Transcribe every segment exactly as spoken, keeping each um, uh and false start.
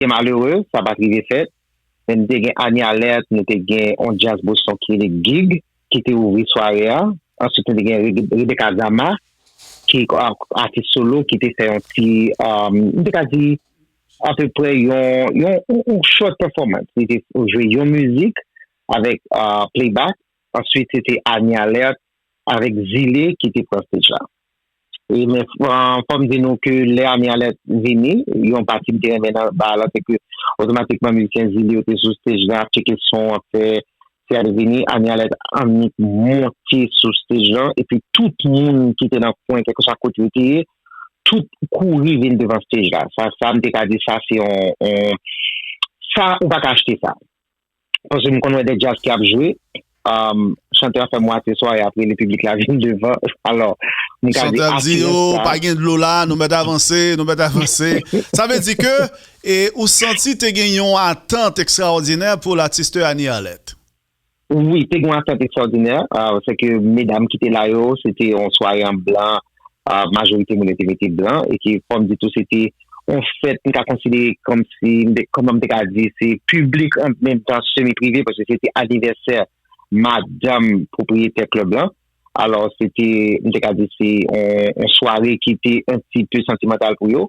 te malere, sa pa t rive fèt. Men nou te gen Annie Alerte, nou te gen yon djaz Boston ki rele Gig, ki te ouvri sware a. Answit, nou te gen Rebe- Rebecca Zama, ki a- atis solo, ki te fè yon ti, um, m te ka di, apeprè yon, yon, yon, yon short performance. Li te jwe yon mizik avèk uh, playback. Answit, se te Annie Alerte avèk Zile ki te pran stage la. E men, uh, fò m di nou ke lè Annie Alerte vini, yon pati m te renmen nan ba la, se ke otomatikman mizisyen Zile yo te sou stage la, ap tcheke son, ap fè, se a te vini, Annie Alerte annik monte sou stage la, epi tout moun ki te nan kwen, kèlkeswa kote yo te ye, tout kouri vin devan stage la. Sa, sa m te ka di, sa se yon, yon, sa ou pa ka achte sa. Paske m konn wè de djaz ki ap jwe, um, chantè a fè mwatye sware, apre le piblik la vin devan. Alò, m ka di Chantè a di, yo, pa gen dlo la, nou mèt avanse, nou mèt avanse. Sa vle di ke e ou santi te gen yon atant ekstraòdinè pou latis Annie Alerte? Wi, te gen yon atant ekstraòdinè. Uh, se ke medam ki te la yo, se te yon sware an blan, uh, majorite moun yo te mete blan, e ki, fò m di tou, se te yon fèt, m ka konsidere kòm si, m te- kòman m te ka di, se piblik an menm tan semi prive, paske se te anivèsè madanm pwopriyetè klèb lan. Alò, se te, m te ka di, se yon, yon sware ki te yon ti pe santimantal pou yo.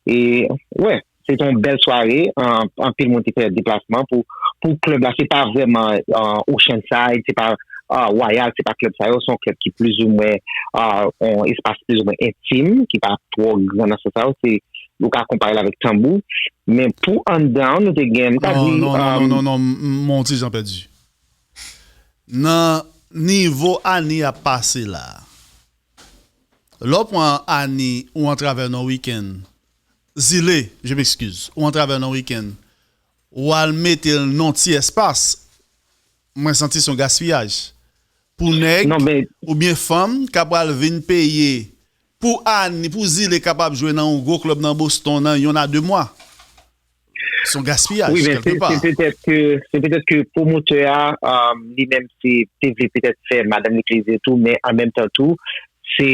E, wè, se te yon bèl sware, an- anpil moun te fè deplasman pou, pou klèb la. Se pa vrèman uh, Oceanside, se pa uh, Royal, se pa klèb sa yo, se yon klèb ki plizoumwen, uh, yon espas plizoumwen entim, ki pa twò gran nan sans sa yo, se, ou ka konpare l avèk Tanbou. Men pou anndan, nou te gen, m ka Non, di, non, non, non, um, non, non, m- m- mon ti jan pèdi. Nan nivo Annie ap pase la, lè w pran Annie ou Antravè nan wikenn, Zile, je m'excuse, ou Antravè nan wikenn, ou al mete l nan ti espas, mwen santi se yon gaspiyaj. Pou nèg Non, men oubyen fanm k ap pral vin peye pou Annie, pou Zile kapab jwe nan yon gwo klèb nan Boston nan yon a de mwa. Se yon gaspiyaj, Wi, men kèlke se pa. se petèt ke se petèt ke pwomotè a, um, li menm se te vle petèt fè madanm li plezi tou, men an menm tan tou, se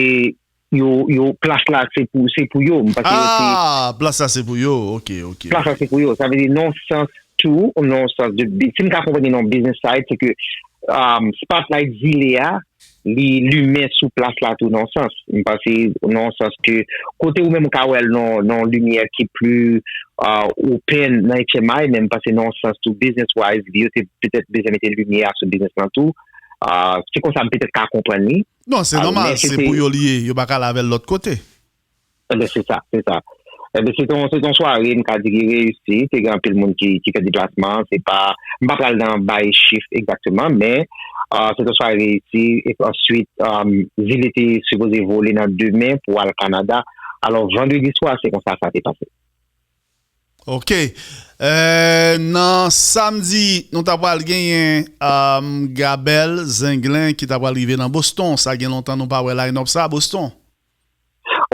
yo, yo plas la se pou, se pou yo. M panse yo se Ah, plas la se pou yo. Ok, ok, plas la se pou yo. Sa vle di nan sans tou, nan sans de bi- si m ka konprann nan business side, se ke um, spotlight Zile a, li limen sou plas la tou nan sans. M panse nan sans ke kote ou menm ou ka wè l nan nan limyè ki pli uh, open nan H M I, men m panse nan sans tou business wise, yo te petèt bezwen mete limyè sou business lan tou. Uh, se konsa m petèt ka konprann li. Non, se Ah, nòmal, men se se te pou yo li ye, yo pa ka lave l lòt kote. Ebyen, se sa, se sa. Ebyen, se ton, se ton sware, m ka di ki reyisi, te gen anpil moun ki, ki fè deplasman, se pa, m pa pral nan bay chif egzakteman, men uh, se ton sware reyisi, e answit, um, Zile te sipoze vole nan demen pou al Kanada. Alò, vandredi swa, se konsa sa te pase. Ok. Euh, nan samdi, nou ta pral genyen um, Gabel Zenglen ki ta pral rive nan Boston. Sa gen lontan nou pa wè line-up sa, Boston.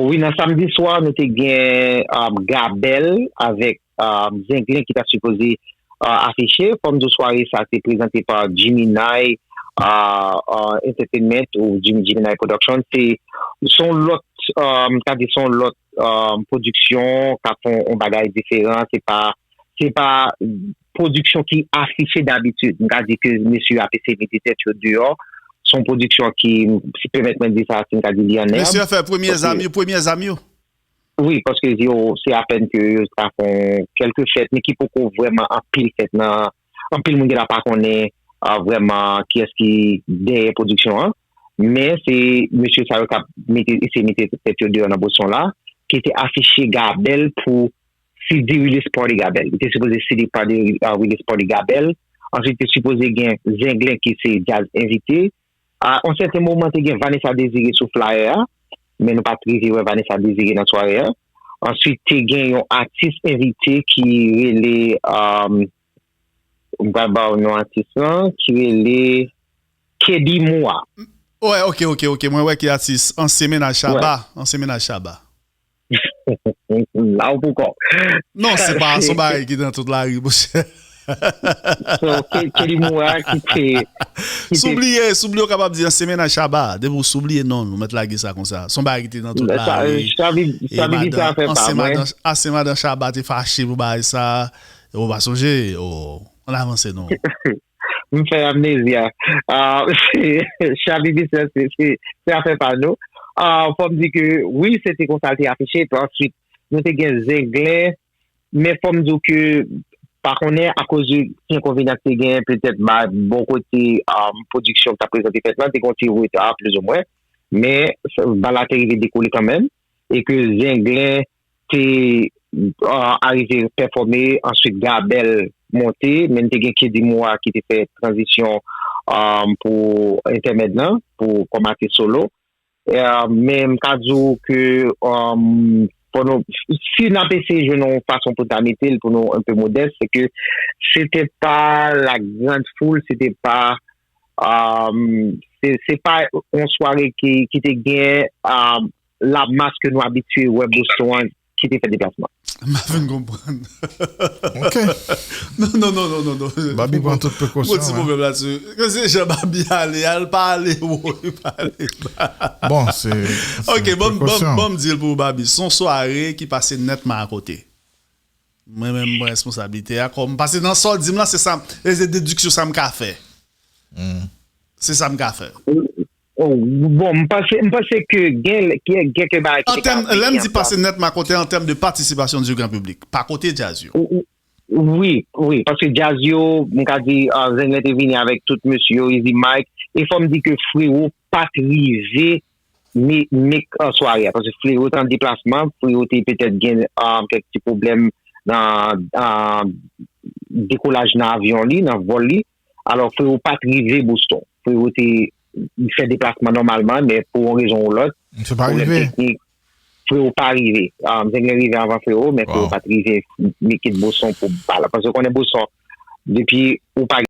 Wi, nan samdi swa, nou te gen um, Gabel avèk um, Zenglen ki ta sipoze uh, afiche. Fò m di w sware sa te prezante pa Jimmy Nye uh, uh, Entertainment ou Jimmy, Jimmy Nye Production. Se se yon lòt, um, ka di se yon lòt um, pwodiksyon k ap fè yon bagay diferan. Se pa, se pa pwodiksyon ki afiche dabitid. M ka di ke mesye ap eseye mete tèt yo deyò. Se yon pwodiksyon ki, si pèmèt mwen di sa, si m ka di li an nèb. Mesye ap fè premye zam yo, premye zam yo. Wi, paske yo, se apèn ke yo ta fè kèlke fèt, men ki poko vrèman anpil fèt nan, anpil moun gentan pa konnen uh, vrèman kiyès ki dèyè pwodiksyon an. Men se mesye sa yo k ap mete, eseye mete tèt yo deyò nan Boston la, ki te afiche Gabel pou C D release party Gabel. Li te sipoze C D party, uh, release party Gabel. Answit, te sipoze gen Zenglen ki se djaz envite. A yon sèten moman, te gen Vanessa Désiré sou flyer a, men nou pa t rive wè Vanessa Désiré nan sware a. Answit, te gen yon atis envite ki rele, um, m pral ba w non atis lan, ki rele Kedi Moua. Wè, ok, ok, ok. Mwen wè ki atis. Ansyen mennaj Shabba. Ansyen mennaj Shabba. La ou poko. Non, se pa se yon bagay ki nan tout lari, monchè. So, Ke- Kelly Moura ki te ki te Soubliye, soubliye, ou kapab di ansyen mennaj Shabba. Depi ou soubliye non, nou mèt lage sa konsa. Son bagay ki te nan tout sa- lari. Chabi E Chabi di sa madan, fè pa ansyen mwen. madan, ansyen madan Shabba te fache pou bagay sa. Ou pa sonje? Oh, ann avanse non. M fè amnezi a. Ah, Chabi di sa se se se afè pa nou. Ah, fò m di ke wi, se te konsa l te afiche. Epi answit, nou te gen Zenglen. Men fò m di w ke pa konnen akoz de ti enkonvenyans te genyen petèt ba bò kote um, pwodiksyon k t ap prezante fèt lan, te gen yon ti reta plizoumwen. Men bal la te rive dekole kanmenm. E ke Zenglen te uh, arive pèfòme, answit Gabèl monte, men te gen Kedi Moura ki te fè tranzisyon um, pou entèmèd lan, pou kòm atis solo. Uh, men m ka di w ke um, pou nou, si n ap eseye jwenn yon fason pou ta mete l, pou nou enpe modès, se ke se te pa la grande foule, se te pa um, se, se pa yon sware ki, ki te gen um, la mas ke nou abitye wè Boston an ki te fè deplasman. M pa fin konprann. Ok. Non, non, non, non, non, non. Babi pran tout Gwo ti prekosyon. pwoblèm la ti. Ke se jan Babi ale, al pa ale wo, li pa ale ba. Bon, se. Ok, bon, bon, bon, di l pou Babi. Se yon sware ki pase nètman akote. Mwen menm, mwen responsablite a. Kòm, pase nan sa w di m la, se sa, e se dediksyon sa m ka fè. Se sa m ka fè. Oh, bon, m panse, m panse ke gen, gen, gen kèk bagay ki An te ka tèm, lè m vini di ansanm. Pase nètman akote an tèm de patisipasyon di gran piblik. Pa kote djaz yo. Wi, wi, paske djaz yo, m ka di, uh, Zenglen te vini avèk tout mesye yo, Easy Mike, e fò m di ke Frewo pa t rive me- make an sware a, paske Frewo te an deplasman, Frewo te petèt gen um, kèk ti pwoblèm nan um, dekolaj nan avyon li, nan vòl li, alò Frewo pa t rive Boston. Frewo te fè deplasman nòmalman, men pou yon rezon ou lòt, Se pa pwoblèm rive. Teknik, Frewo pa rive. Um, Zenglen rive anvan Frewo, men Frewo Wow. Pa t rive make it Boston pou bal la. Paske ou konnen Boston, depi ou pa